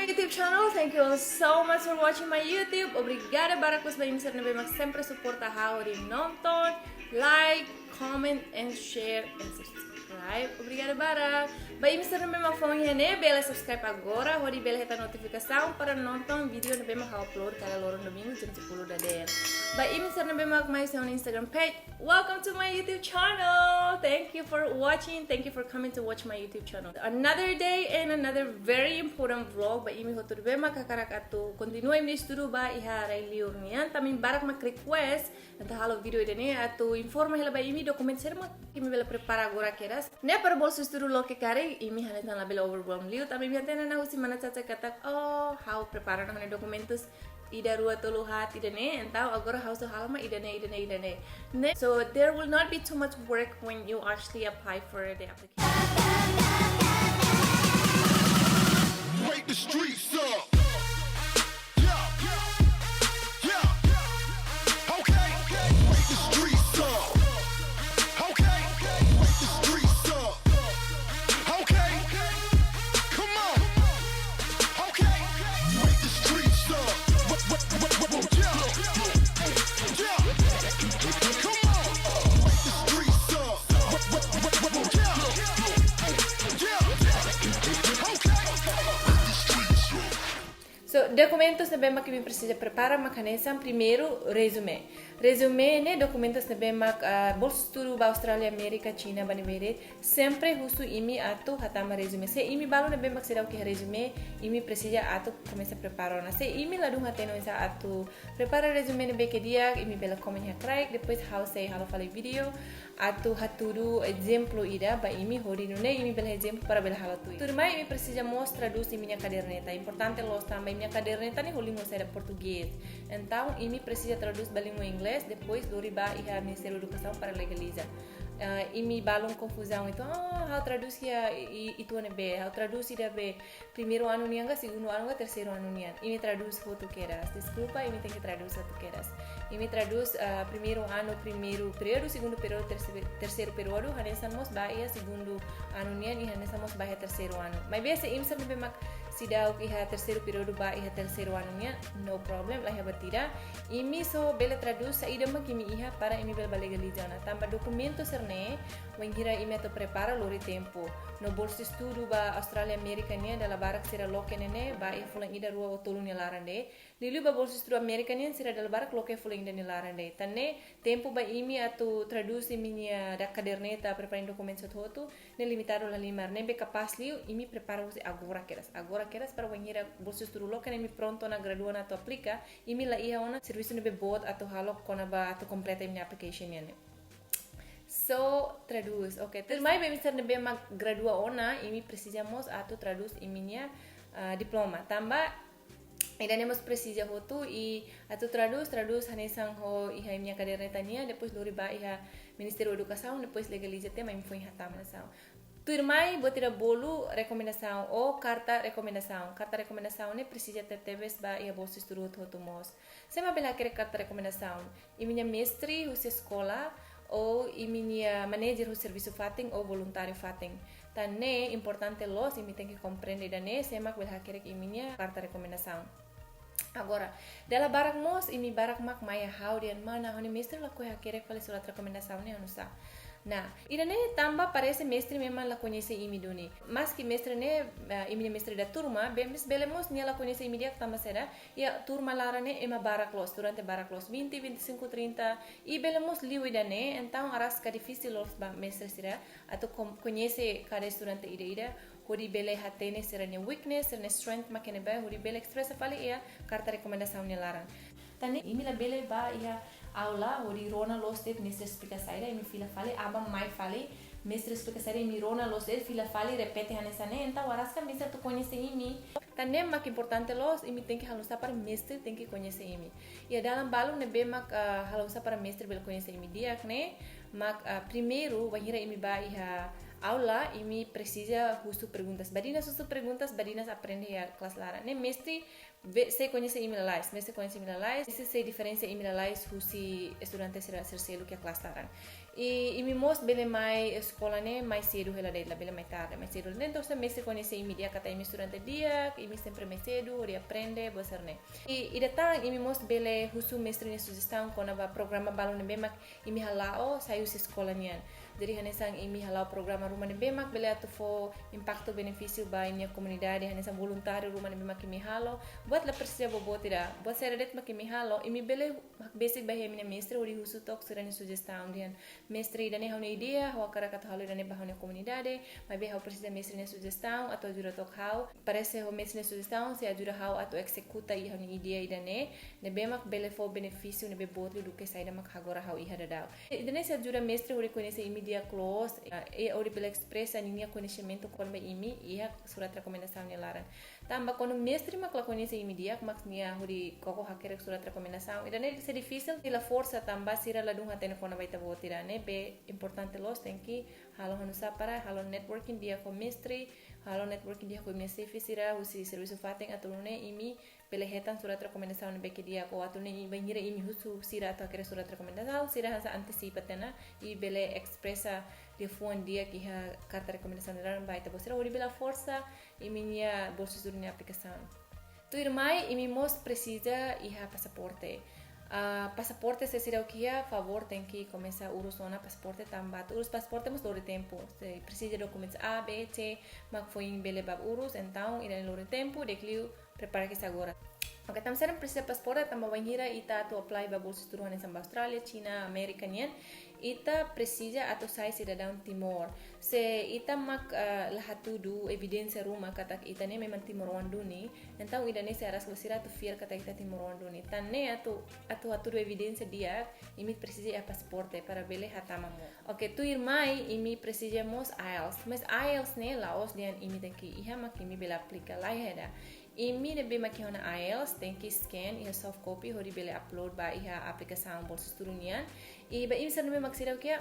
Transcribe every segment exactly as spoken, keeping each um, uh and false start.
YouTube channel. Thank you all so much for watching my YouTube. Obrigada barak ba imi sira ne'ebé mak sempre suporta ha'u hodi nonton, like, comment, and share, and subscribe. Obrigada barak. Ba imi sira ne'ebé mak foin iha ne'e, bele subscribe agora, hodi bele hetan notifikasaun para nonton vídeo ne'ebé mak ha'u upload kada loron domingu jam sepuluh dadeer. Ba imi sira ne'ebé mak mai husi ha'u-nia Instagram page, welcome to my YouTube channel. Thank you for watching. Thank you for coming to watch my YouTube channel. Another day and another very important vlog. Ba imi hotu ne'ebé mak hakarak atu kontinua imi-nia estudu ba iha rai-liur nian, tanba imi barak mak request entaun halo vídeo ida-ne'e atu informa hela ba imi dokumentu saida mak imi bele prepara agora kedas. Ne'e para bolsu estudu loke karik, imi hanesan labele overwhelm liu, tanba imi hatene ona husi mana Caca katak, oh, ha'u prepara ona ha'u-nia dokumentus ida, rua, tolu, haat ida-ne'e, entaun agora ha'u só halo mak ida-ne'e, ida-ne'e, ida-ne'e. Ne'e, so there will not be too much work when you actually apply for the application. Wake the streets up. Yeah, yeah, yeah. Okay, wake the streets up. Okay, wake the streets up. Okay, come on. Okay, wake the streets up. Wake, wake, wake, wake, yeah, yeah. Come on, wake the streets up. Wake, wake, wake, wake, yeah, yeah. Okay, wake the streets up. So, dokumentus ne'ebé mak imi presiza prepara mak hanesan primeiru resume. Resume ne'e dokumentus ne'ebé mak, ah, bolsu estudu ba Austrália, Amérika, Xina, ba ne'ebé de'it, sempre husu imi atu hatama resume. Se imi balu ne'ebé mak seidauk iha resume, imi presiza atu komesa prepara ona. Se imi ladún hatene oinsá atu prepara resume ne'ebé ke di'ak, imi bele komen iha kraik, depois ha'u sei halo fali vídeo atu hatudu ezemplu ida ba imi hodi nune'e imi bele ezemplu para bele halo tuir. Tuirmai imi presiza mós tradús imi-nia kaderneta. Importante loos tanba imi-nia kaderneta ne'e ho língua saida? Portugés. Entaun imi presiza tradús ba língua inglés, depois lori ba iha Ministériu Edukasaun para legaliza. Ah, imi balun konfuzaun uitoan, ah, ha'u tradús iha i-, i-, uitoan ne'ebé, ha'u tradús ida be primeiru anu nian ka, segundu anu ka, terseiru anu nian. Imi tradús hotu kedas. Deskulpa, imi tenke tradús hotu kedas. Imi tradús, ah, primeiru anu, primeiru períodu, segundu períodu, terse-, terseiru períodu, hanesan mós ba iha segundu anu nian, i hanesan mós ba iha terseiru anu. Maibé se imi sira ne'ebé mak seidauk iha terseiru períodu ba iha terseiru anu nian, no problem, laiha buat ida. Imi só bele tradús saida mak imi iha para imi bele ba legaliza ona. Tanba dokumentu sira-ne'e, wainhira imi atu prepara lori tempu. No bolsu estudu ba Austrália, Amérika nian, dala barak sira loke ne'e ne'e ba iha fulan ida, rua ou tolu nia laran de'it. Liuliu ba bolsu estudu Amérika nian, sira dala barak loke fulan ida nia laran de'it. Tan ne'e, tempu ba imi atu tradús imi-nia, ah, da kaderneta, prepara dokumentu hotu-hotu, ne'e limitadu lahalimar, ne'ebé kapás liu imi prepara husi agora kedas. Agora kedas para wainhira bolsu estudu loke ne'e imi prontu ona, gradua ona atu aplika, imi la iha ona servisu ne'ebé boot atu halo kona-ba atu kompleta imi-nia application nian ne'e. So, tradús. Oke, tuirmai ba imi sira ne'ebé mak gradua ona, imi presiza mós atu tradús imi-nia, ah, diploma. Tanba ida-ne'e mós presiza hotu, i atu tradús, tradús hanesan ho iha imi-nia kaderneta nian, depois lori ba iha Ministériu Edukasaun, depois legaliza tiha mai imi foin hatama hanesan. Tuirmai buat ida bolu rekomendasaun ou karta rekomendasaun. Karta rekomendasaun ne'e presiza tebetebes ba iha bolsu estudu hotu-hotu mós. Sé mak bele hakerek karta rekomendasaun? Imi-nia mestre husi eskola, ou imi-nia manager husi servisu fatin, ou voluntáriu fatin. Tan ne'e importante loos, imi tenke komprende ida-ne'e, sé mak bele hakerek imi-nia karta rekomendasaun. Agora, dala barak mós, imi barak mak mai iha ha'u dehan, mana, ha'u-nia mestre lakohi hakerek fali surat rekomendasaun ne'e, ha'u nusá. Nah, ida-ne'e tanba parese mestre memang la koñese imi duni. Maski mestre ne'e, eh, imi-nia mestre da turma, be-, mas bele mós nia la koñese imi di'ak tanba saida, iha turma laran ne'e ema barak loos, estudante barak loos, vinte, vinte e cinco, trinta, i bele mós liu ida-ne'e, entaun araska difisil loos ba mestre sira atu kom-, koñese kada estudante ida-ida, hodi bele hatene sira-nia weakness, sira-nia strength mak ne'ebé, hodi bele espresa fali iha karta rekomendasaun nia laran. Tan ne'e imi labele ba iha aula hodi rona loos de'it mestre esplika saida, imi fila fali, aban mai fali, mestre esplika saida, imi rona loos de'it, fila fali, repete hanesan ne'e, entaun araska mestre atu koñese imi. Tan ne'e mak importante loos, imi tenke halo nusá para mestre tenke koñese imi. Iha dalan balu ne'ebé mak, ah, halo nusá para mestre bele koñese imi di'ak ne'e, mak, ah, primeiru, wainhira imi ba iha aula, imi presiza husu perguntas. Badinas husu perguntas, badinas aprende iha klase laran. Ne'e mestre be-, sei koñese imi lalais, mestre koñese imi lalais, sei, sei diferensia imi lalais husi estudante sira, sira seluk iha klase laran. I imi mós bele mai eskola ne'e mai sedu hela de'it, labele mai tarde, mai sedu hela de'it. Entaun, se mestre koñese imi di'ak katak imi estudante di'ak, imi sempre mai sedu hodi aprende, buat sira-ne'e. I ida tan, imi mós bele husu mestre nia sujestaun kona-ba programa balun ne'ebé mak imi hala'o sai husi eskola nian. Jadi hanesan imi hala'o programa ruma ne'ebé mak bele atu fó impaktu benefísiu ba imi-nia komunidade, hanesan voluntáriu ruma ne'ebé mak imi halo. Buat la presiza boboot ida. Buat saida de'it mak imi halo, imi bele hakbesik ba iha imi-nia mestre hodi husu took sira-nia sujestaun dehan: "Mestre, ida-ne'e ha'u-nia ideia, ha'u hakarak atu halo ida-ne'e ba ha'u-nia komunidade, maibé ha'u presiza mestre nia sujestaun atu ajuda took ha'u." Parese ho mestre nia sujestaun sei ajuda ha'u atu ezekuta ha'u-nia ideia ida-ne'e, ne'ebé mak bele fó benefísiu ne'ebé boot liu duké saida mak agora ha'u iha daudaun. Ida-ne'e sei ajuda mestre hodi koñese imi di'ak loos, i hodi bele espresa ninia koñesimentu kona-ba imi iha surat rekomendasaun nia laran. Tanba kuandu mestre mak la koñese imi di'ak, mak nia hodi koko hakerek surat rekomendasaun, ida-ne'e sei difisil, sei la forsa tanba sira ladún hatene kona-ba ita-boot ida-ne'e. Ne'ebé importante loos, tenke halo hanu'usá para halo networking di'ak ho mestre, halo networking di'ak ho imi-nia xefe sira husi servisu fatin, atu nune'e imi bele hetan surat rekomendasaun ne'ebé ke di'ak, ou atu nune'e bainhira imi husu sira atu hakerek surat rekomendasaun, sira hanesan antisipa tiha ona i bele espresa liafuan di'ak iha karta rekomendasaun nia laran ba ita-boot sira hodi bele forsa imi-nia bolsu estudu nia aplikasaun. Tuirmai, imi mós presiza iha pasaporte. Ah, pasaporte, se seidauk iha, favór tenke komesa urus ona pasaporte tanba atu urus pasaporte mós lori tempu. Se presiza dokumentus A, B, C, mak foin bele bá urus, entaun ida-ne'e lori tempu, di'ak liu prepara kedas agora. Oke, tanba saida presiza pasaporte? Tanba bainhira ita atu apply ba bolsu estudu hanesan ba Austrália, Xina, Amérika nian, ita presiza atu sai sidadaun Timor. Se ita mak, eh, la hatudu evidénsia ruma katak ita ne'e memang timoroan duni, entaun ida-ne'e sei araska ba sira atu fiar katak ita timoroan duni. Tan ne'e atu, atu hatudu evidénsia di'ak, imi presiza iha pasaporte para bele hatama mós. Oke, tuirmai imi presiza mós IELTS. Mas IELTS ne'e la'ós dehan imi tenke iha mak imi bele aplika, laiha ida. Imi ne'ebé mak iha ona IELTS tenke scan iha soft copy hodi bele upload ba iha aplikasaun bolsu estudu nian. I ba imi sira ne'ebé mak seidauk iha,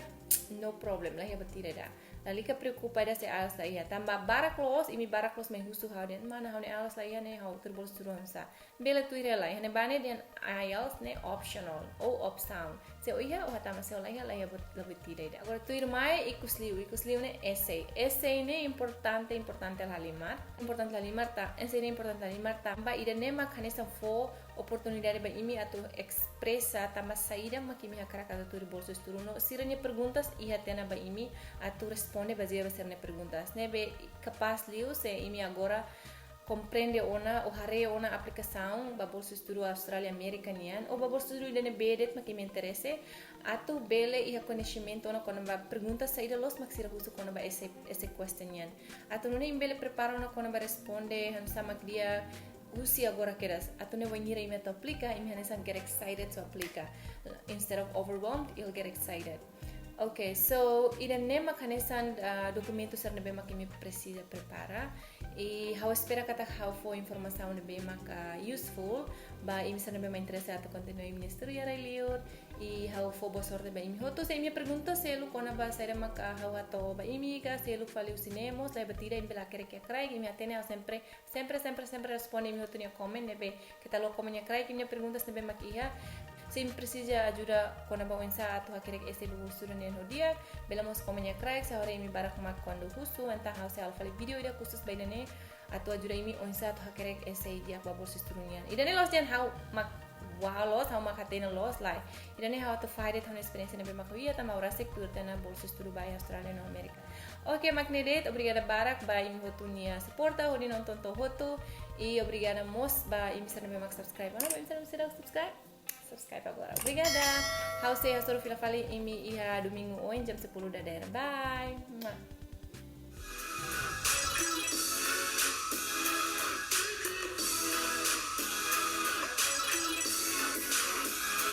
no problem, laiha buat ida ida. Lalika preokupa ida se IELTS laiha. Tanba barak loos, imi barak loos mai husu ha'u dehan: "Mana, ha'u-nia IELTS laiha ne'e, ha'u tuir bolsu estudu oinsá?" Bele tuir hela, iha ne'ebá ne'e dehan IELTS ne'e optional ou opsaun. Se ó iha, ó hatama, se ó laiha, laiha buat, la buat ida ida. Agora tuirmai ikusliu, ikusliu ne'e essay. Essay ne'e importante, importante la halimar. Importante la halimar tan, essay ne'e importante la halimar tanba ida-ne'e mak hanesan fó oportunidade ba imi atu espresa tanba saida mak imi hakarak atu tuir bolsu estudu no sira-nia perguntas iha tiha ona ba imi atu responde bazeia ba sira-nia perguntas. Ne'ebé kapás liu se imi agora komprende ona ou haree ona aplikasaun ba bolsu estudu Austrália, Amérika nian, ou ba bolsu estudu ida ne'ebé de'it mak imi interese, atu bele iha koñesimentu ona kona-ba perguntas saida loos mak sira husu kona-ba essay, essay question nian. Atu nune'e imi bele prepara ona kona-ba responde hanesan mak di'ak, husi agora kedas. Atu nune'e bainhira imi atu aplika, imi hanesan get excited atu aplika. Instead of overwhelmed, you'll get excited. Oke, so ida-ne'e mak hanesan, ah, dokumentu sira ne'ebé mak imi presiza prepara. I ha'u espera katak ha'u fó informasaun ne'ebé mak, ah, useful ba imi sira ne'ebé mak interese atu kontinua imi-nia estudu iha rai-liur. I ha'u fó boa sorte ba imi hotu. Se imi iha pergunta seluk kona-ba saida mak, ah, ha'u hato'o ba imi ka seluk fali husi ne'e mós, laiha buat ida, imi bele hakerek iha kraik, imi hatene ha'u sempre, sempre, sempre, sempre responde imi hotu nia comment ne'ebé keta haluha comment iha kraik imi-nia perguntas ne'ebé mak iha. Se imi presiza ajuda kona-ba oinsá atu hakerek essay ba bolsu estudu nian ho di'ak, bele mós comment iha kraik, se agora imi barak mak kuandu husu, entaun ha'u sei halo fali vídeo ida khusus ba ida-ne'e, atu ajuda imi oinsá atu hakerek essay di'ak ba bolsu estudu nian. Ida-ne'e la'ós dehan ha'u mak wow loos, ha'u mak hatene loos, lae. Ida-ne'e ha'u atu fahe de'it ha'u-nia esperiénsia ne'ebé mak ha'u iha, tanba ha'u rasik tuur tiha ona bolsu estudu ba iha Austrália no Amérika. Oke, mak ne'e de'it, obrigada barak ba imi hotu nia suporta hodi nonton to'o hotu. I obrigada mós ba imi sira ne'ebé mak subscribe. Mana ba imi sira ne'ebé seidauk subscribe? Subscribe agora. Obrigada. Ha'u sei hasoru fila fali imi iha domingu oin jam sepuluh dadeer. Bye. Mua.